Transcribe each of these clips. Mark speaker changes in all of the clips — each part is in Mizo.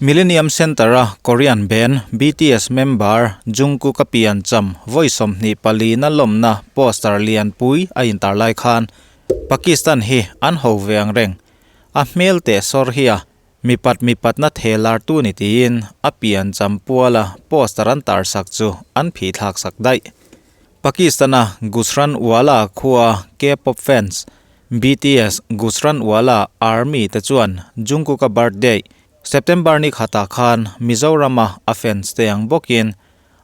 Speaker 1: Millennium Centre-a Korean band BTS member Jungkook-a piancham vawi 24 na lawmna poster lianpui a intar lai khan Pakistan hi an ho ve ang reng. A hmel teh sawr hi a mipat mipatna thelar tu ni tiin a piancham puala poster an tar sak chu an phih thlak sak daih. Pakistan-a Gujranwala khua K-pop fans BTS Gujranwala Army te chuan Jungkook-a birthday September ni khatah khan Mizorama a fans te ang bawkin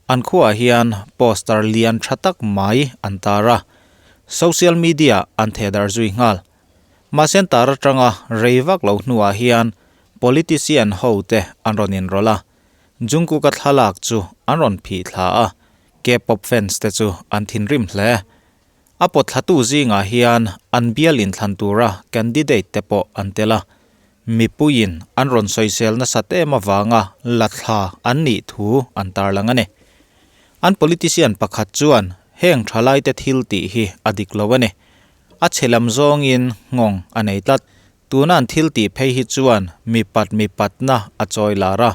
Speaker 1: an khuaah hian poster lian tha tak mai an tar a, social media an thehdarh zui nghal. Mahse an tar atanga rei vak lo hnuah hian politician ho te an rawn inrawlh a, Jungkook-a thlalak chu an rawn phih thla a, K-pop fans te chu an thinrim hle. A pawthlatu zingah hian an bial inthlan tura candidate te pawh an tel a, mipuiin an rawn sawisel nasat em avanga la thla an nih thu an tarlang a ni. An politician pakhat chuan heng thalaite thil tih hi a dik lo a ni. A chhe lam zawngin nghawng a nei tlat. Tuna an thil tih phei hi chuan mipat mipatna a chawi lar a,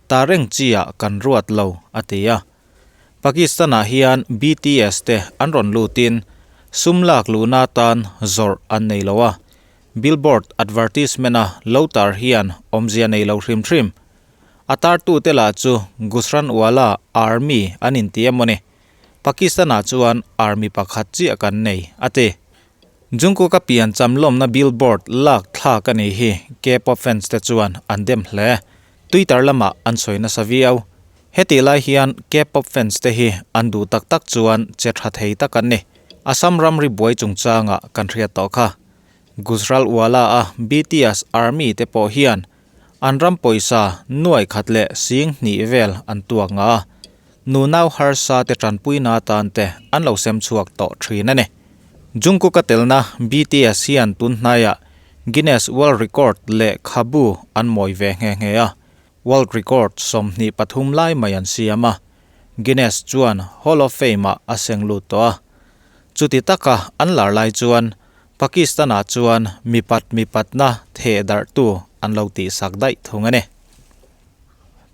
Speaker 1: ta reng chi-ah kan ruat lo, a ti a. Pakistan-ah hian BTS te an rawn lutin sum lak luhna atan zawrh an nei lo a, billboard advertisement-a lo tar hian awmzia nei lo hrim hrim. A tartute lah chu Gujranwala Army an inti em mawni. Pakistan-ah chuan Army pakhat chiah kan nei, a ti. Jungkook-a pian cham lawmna billboard lak thlak a nih hi K-pop fans te chuan an dem hle. Twitter lamah an sawi nasa viau. Hetih lai hian K-pop fans te hi an duh tak tak chuan che tha thei tak an ni. Assam ramri buai chungchangah kan hriat tawh kha. Gujranwala a BTS Army te pawh hian an ram pawisa nuai khat leh sing hnih vel an tuak ngah a, nunau harsa te tanpuina atan te an lo sem chhuak tawh thin a ni. Jungkook a telna BTS hian tun hnaiah Guinness World Record lehkhabu an mawi ve nghe nghe a. World Record 23 lai mai an siam a, Guinness chuan Hall of Fame-ah a seng lut tawh a. Chuti taka an lar lai chuan Pakistan-ah chuan mipat mipatna theh darhtu an lo tihsak daih thung a ni.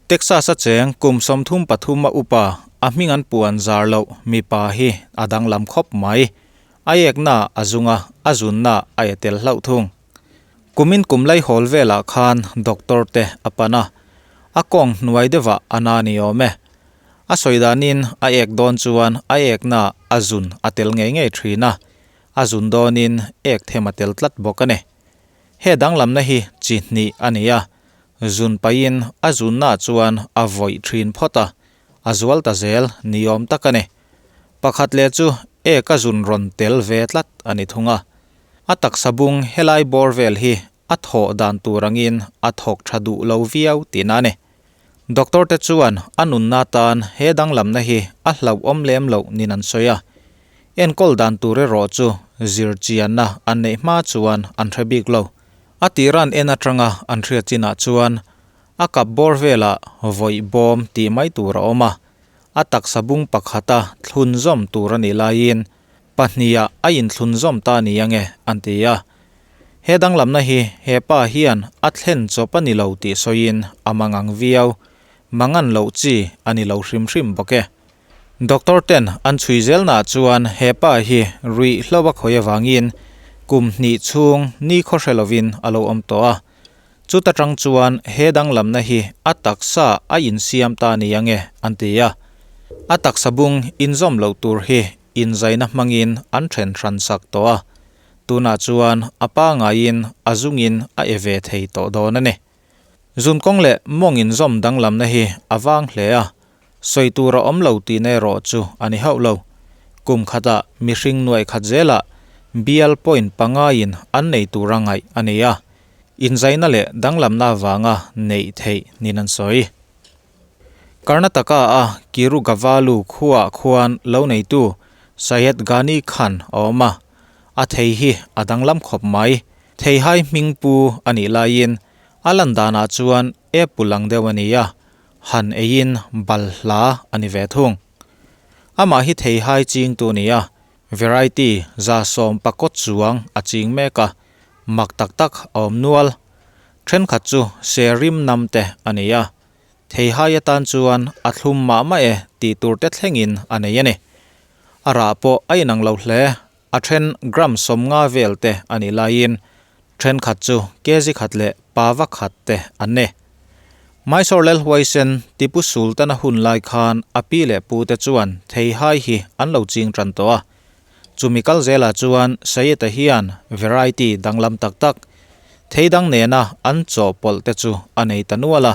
Speaker 1: Texas-a cheng kum 33 a upa a hming an puan zar loh mipa hi a danglam khawp mai. A ekna a zung a, a zunna a e tel hlauh thung. Kumin kum lai hawl velah khan doctor te a pan a, a kawng hnuai deuhah a na ni awm e. A sawi danin a ek dawn chuan a ekna a zun a tel ngei ngei thin a, a zun dawnin ek them a tel tlat bawk a ni. He danglamna hi chi hnih a ni a, zun pahin a zunna chuan a vawih thin phawt a, a zual ta zel ni awm tak a ni. Pakhat leh chu ek a zun rawn tel ve tlat a ni thung a. A taksa bung helai bawr vel hi a thawh dan tur angin a thawk tha duh lo viau tihna a ni. Doctor te chuan a nunna tan he danglamna hi a hlauhawm lem loh nin an sawi a. Enkawl dan tur erawh chu zir chianna an neih hma chuan an hre bik lo. A tiran en atanga an hriat chinah chuan a kap bawr velah vawih bawm tih mai tur a awm a. A taksa bung pakhata thlunzawm tur a nih laiin Pahniha a inthlunzawm ta ni ange, an ti a. He danglamna hi he pa hian a thlen chawp a ni lo tih sawiin a mangang viau. Mangan loh chi a ni lo hrim hrim bawk e. Doctor ten an chhui zelnaah chuan he pa hi ruih hlo a khawi avangin kum hnih chhung ni khaw hre lovin a lo awm tawh a. Chuta tang chuan he danglamna hi a taksa a insiam ta ni ange, an ti a. A taksa bung inzawm loh tur hi inzaina hmangin an then hran sak tawh a, tunah chuan a pangaiin a zungin a e ve thei tawh dawn a ni. Zun kawng leh mawng inzawm danglamna hi a vang hle a, sawi tur a awm lo tihna erawh chu a ni hauh lo. Kum khatah mihring nuaih khat zelah bial point pangaiin an nei tura ngaih a ni a, inzaina leh danglamna avanga neih theih niin an sawi. Karnataka a Kirugavalu khuaah khuan lo neitu Syed Ghani Khan a awm a, a thei hi a danglam khawp mai. Theihai hming pu a nih laiin a lan danah chuan apple ang deuh a ni a, han eiin balhla a ni ve thung. Amah hi theihai chingtu a ni a, variety 110 chuang a ching mek a, mak tak tak a awm nual. Thenkhat chu ser rim nam te a nei a, theihai atan chuan a thlum mah mah e tih tur te thlengin a nei a ni. A rah pawh a inang lo hle, a then gram 50 vel te a nih laiin thenkhat chu kg khat leh pava khat te an ni. Mysore Lal Huaisen Tipu Sultan a hun lai khan a pi leh pu te chuan theihai hi an lo ching tan tawh a. Chumi kal zelah chuan Sayed-a hian variety danglam tak tak, thei dang nena an chawhpawlh te chu a nei ta nual a.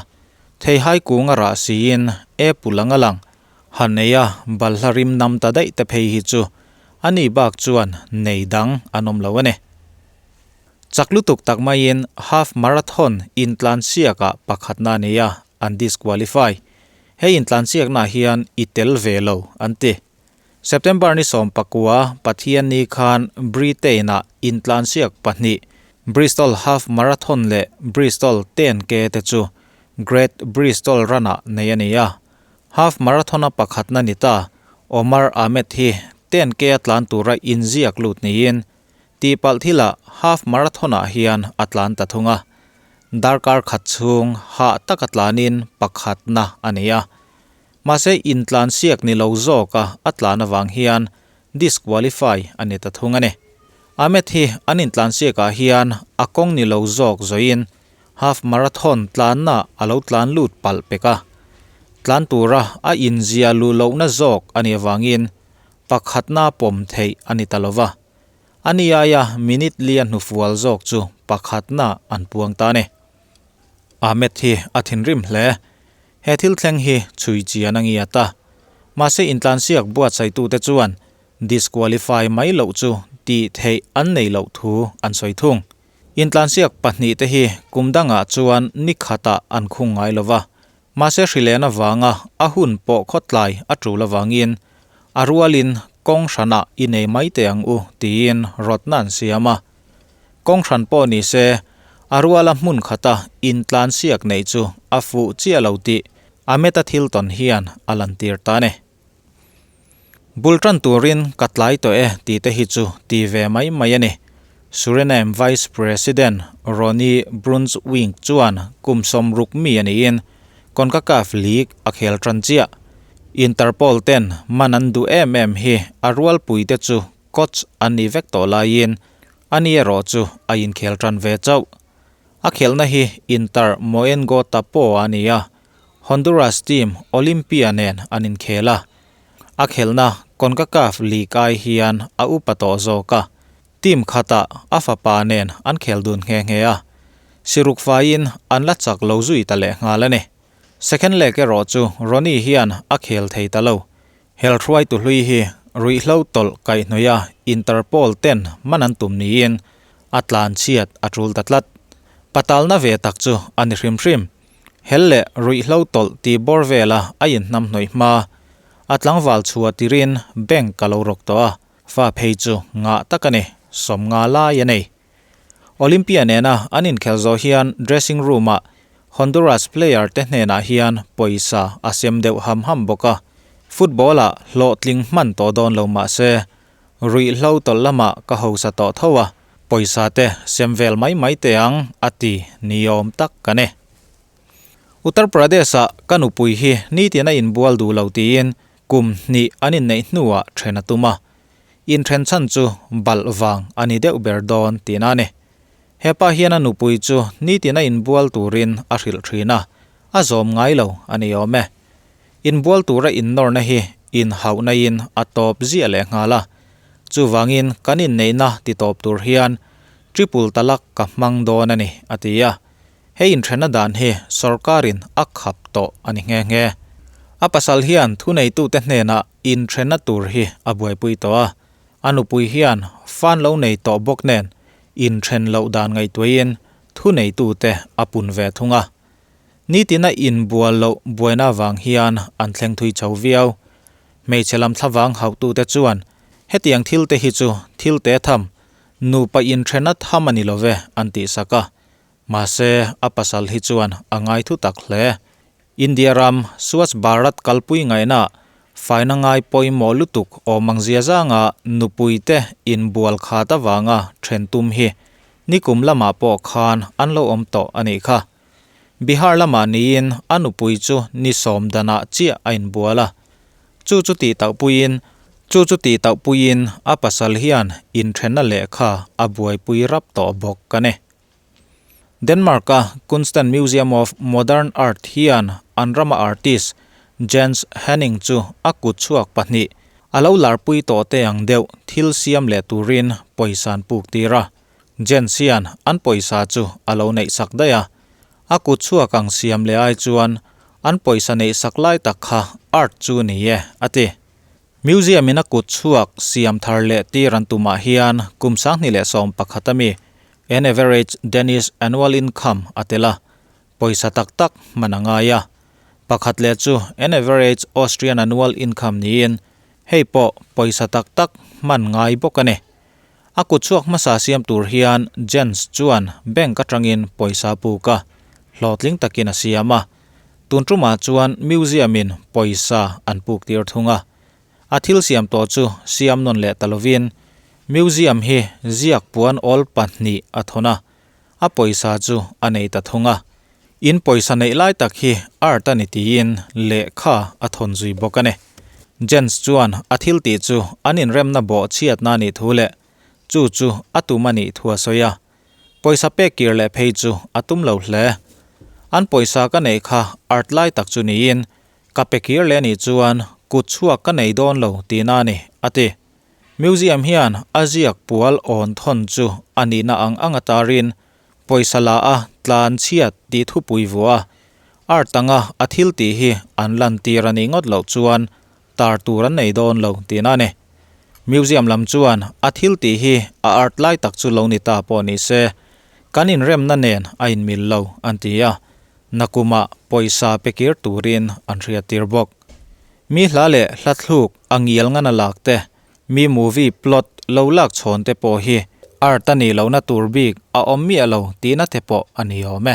Speaker 1: Theihai kung a rah siin apple ang a lang, han nei a balhla rim nam ta daih te phei hi chu a ni bak chuan nei dang an awm lo a ni. Chak lutuk tak maiin half marathon intlansiakah pakhatna a nei a, an disqualify. Hei intlansiaknaah hian i tel ve lo an ti. September ni 19 Pathianni khan Britain-ah intlansiak pahnih, Bristol Half Marathon leh Bristol 10K te chu Great Bristol Run-ah nei a ni a. Half Marathon-a pakhatna ni ta, Omar Ahmed hi 10K a tlan tura inziak lut niin Tihpalh thilah half marathon-ah hian a tlan ta thung a, darkar khat chhung hah taka tlanin pakhatna a nei a. Mahse intlan siak ni lo zawka a tlan avang hian disqualify a ni ta thung a ni. Ahmed hi an intlan siakah hian a kawng ni lo zawk zawiin half marathon tlanna a lo tlan lut palh pek a. Tlan tura a inzia luh lohna zawk a nih avangin pakhatna pawm theih a ni ta lo va. A ni aia minute li a hnufual zawk chu pakhatna an puang ta a ni. Ahmed hi a thinrim hle. He thil thleng hi chhui chian a ngiat a. Mahse intlansiak buatsaitute chuan disqualify mai loh chu tih theih an nei loh thu an sawi thung. Intlansiak pahnihte hi kum dangah chuan ni khatah an khung ngai lo va. Mahse hrilehna vanga a hun pawh khawtlai a tul avangin a rualin kawng hranah i nei mai teh ang u tiin rawtna an siam a. Kawng hran pawh ni se a ruala hmun khata intlansiak neih chu a fuh chiah lo tih Ahmed-a thil tawn hian a lantir ta a ni. Bul tan turin ka tlai tawh e tih te hi chu ti ve mai mai a ni. Suriname Vice President Ronnie Brunswijk chuan kum 60 mi a niin Concacaf League a khel tan chiah. Interpol ten man an duh em em hi a rualpui te chu coach an nih vek tawh laiin ani erawh chu a inkhel tan ve chauh. A khelhna hi Inter Moengo Tapoa a ni a, Honduras team Olimpia nen an inkhel a, a khelhna Concacaf League ai hian a upa tawh zawk a, team khatah a fapa nen an khel dun nghe nghe a, siruk faiin an la chak lo zui ta leh nghal a ni. Second leg erawh chu Ronnie hian a khel thei ta lo. Hel hruaitu hlui hi ruihhlo tawlh kaihhnawih a Interpol ten man an tum niin a tlan chhiat a tul ta tlat. Patalna ve tak chu a ni hrim hrim. Hel leh ruihhlo tawlh tih bawr vela a inhnamhnawih hma. A tlangval chhuah tirin bank ka lo rawk tawh a, fa phei chu ngah tak a ni, 50 lai a nei. Olimpia nena an inkhelh zawh hian dressing room-ah Honduras player te hnenah hian pawisa a sem deuh ham ham bawk a, football-ah hlawhtling hman tawh dawn lo mah se, Ruihhlo tawlh lamah ka hausa tawh tho a, pawisa te sem vel mai mai teh ang a ti ni awm tak ka ni. Uttar Pradesh-ah ka nupui hi nitin a inbual duh lo tiin kum hnih an inneih hnuah then a tum a, inthen chhan chu balh vang a ni deuh ber dawn tihna a ni. Hepa hian a nupui chu nitin a inbual turin a hrilh thin a, a zawm ngai lo a ni awm e. Inbual tura innawrna hi inhauhnain a tawp ziah leh nghal a, chuvangin kan inneihna ti tawp tur hian triple talak ka hmang dawn a ni, a ti a. Hei inthrenna dan hi sorkarin a khap tawh a ni nghe nghe. A pasal hian thuneitute hnenah inthrenna tur hi a buaipui tawh a, a nupui hian fan lo nei tawh bawk nen inthren loh dan ngaihtuahin thuneitute a pun ve thung a. Nitina inbual loh buaina vang hian an thleng thui chho viau. Hmeichhe lam thlavang hauhtute chuan hetiang thil te hi chu thil te tham, nupa inthena tham a ni lo ve an tihsak a. Mahse, a pasal hi chuan a ngai thu tak hle. India ram Swachh Bharat kalpui ngaihna faina ngai pawimawh lutuk awm ang zia zanga nupuite inbual khat avanga then tum hi. Nikum lamah pawh khan an lo awm tawh a nih kha. Bihar lamah niin a nupui chu ni sawm danah chiah a inbual a. Chu chu tih tauh puiin chu chu tih tauh puiin a pasal hian inthenna lehkha a buaipui rap tawh bawk a ni. Denmark-a Kunsten Museum of Modern Art hian an rama artist Jens Henning chu a kut chhuak pahnih a lo larpui tawh te ang deuh thil siam leh turin pawisa an puk tir a. Jens hian an pawisa chu a lo neih sak daih a. A kut chhuak ang siam leh ai chuan an pawisa neih sak lai tak kha art chu ni e, a ti. Museum in a kut chhuak siam thar leh tir an tumah hian kum 2011 a mi an average Danish annual income a tel a, pawisa tak tak hman a ngai a. Pakhat leh chu an average Austrian annual income niin hei pawh pawisa tak tak hman ngai bawk a ni. A kut chhuak hmasa siam tur hian Jens chuan bank atangin pawisa puk a, hlawhtling takin a siam a. Tun tumah chuan museum in pawisa an puk tir thung a. A thil siam tawh chu siam nawn leh ta lovin museum hi ziak puan awl pahnih a thawn a, a pawisa chu a nei ta thung a. In pawisa neih lai tak hi art a ni tiin lehkha a thawn zui bawk a ni. Jens chuan a thil tih chu an inremna bawh chhiatna a nih thu leh chu chu a tum a nih thu a sawi a. Pawisa pek kir leh phei chu a tum lo hle. An pawisa ka neih kha art lai tak chu niin ka pe kir leh anih chuan kut chhuak ka nei dawn lo tihna a ni, a ti. Museum hian a ziak pual awn thawn chu a nihna ang ang a tarin pawisa la a tlan chhiat tih thupui vuah a, art anga a thil tih hi an lantir a nih ngawt loh chuan tar tur an nei dawn lo tihna a ni. Museum lam chuan a thil tih hi a art lai tak chu lo ni ta pawh ni se, kan inremna nen a inmil lo an ti a, nakumah pawisa pe kir turin an hriattir bawk. Mi hla leh hla thluk a ngial ngan a lak te, mi movie plot lo lak chhawn te pawh hi art a nih lohna tur bik a awm miah lo tihna te pawh a ni awm e.